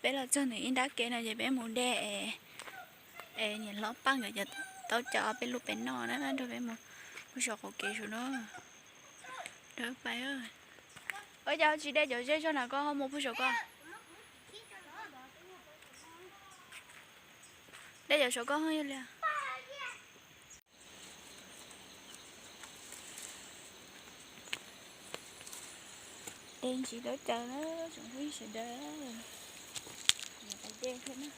Peb los txog ntawm ib nrab kev no ces peb mus de es niam hlob Paj nkawd cov taub cov peb lub pem no na, nrog peb mus puag saum qaum kev saum no. Dawb pais. Ua cas tsis de cov zej zog na, koj ho mus puag saum ko. De cov saum ko ho yog li. De ntsis dawb caws na, tsoom phooj ywg sawv daws. Niam tais de thiab na.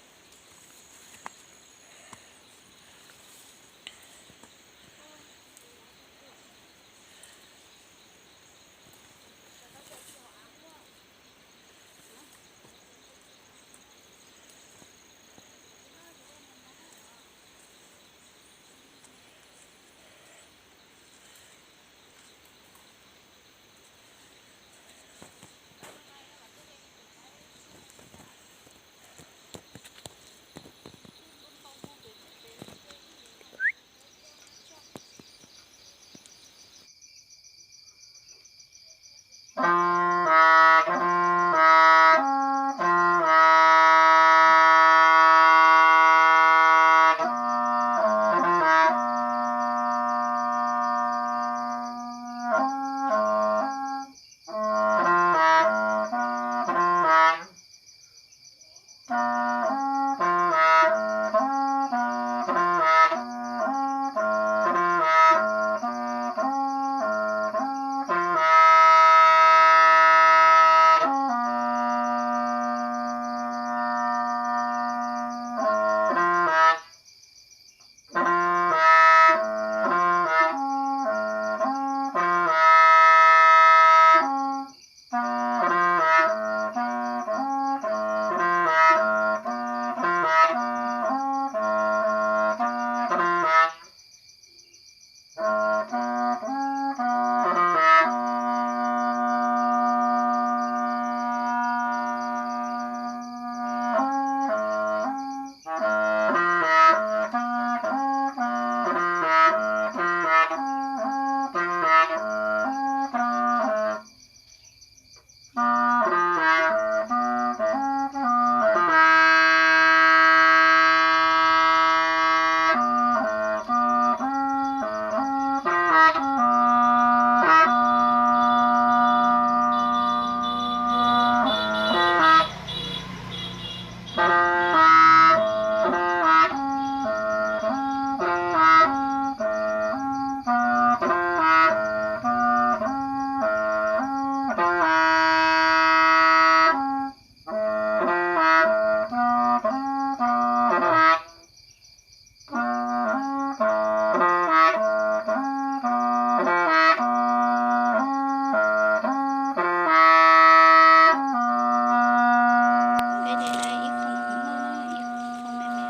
Peb de tau ib qho no, ib qho me me,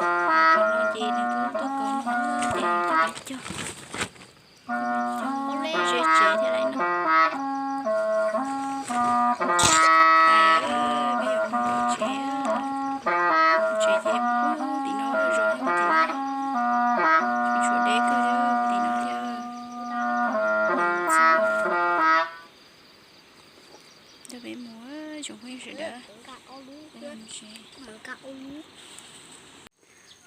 cov no ces nws twb tuaj kov no ces coj, coj ze tsev thiab lawm no. Peb yuav mus tsev, tsev ces puag tim no zos puag tim no, tshuav deb kawg puag tim no thiab. Nrog peb mus, tsoom phooj ywg sawv daws.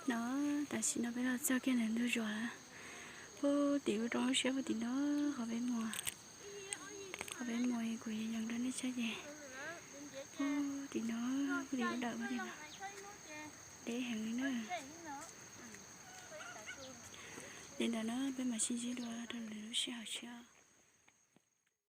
No, tam sim no peb los txog kiag ntawm ntug zos lawm. Puag tim ub roob siab puag tim no, qhov peb mus, qhov peb mus kuv yuav yees rau nej saib ces puag tim no, puag tim ub dawm puag tim no. Deb heev li na. Li ntawd na, peb mam sib ntsib dua rau lwm lub sij hawm tshiab.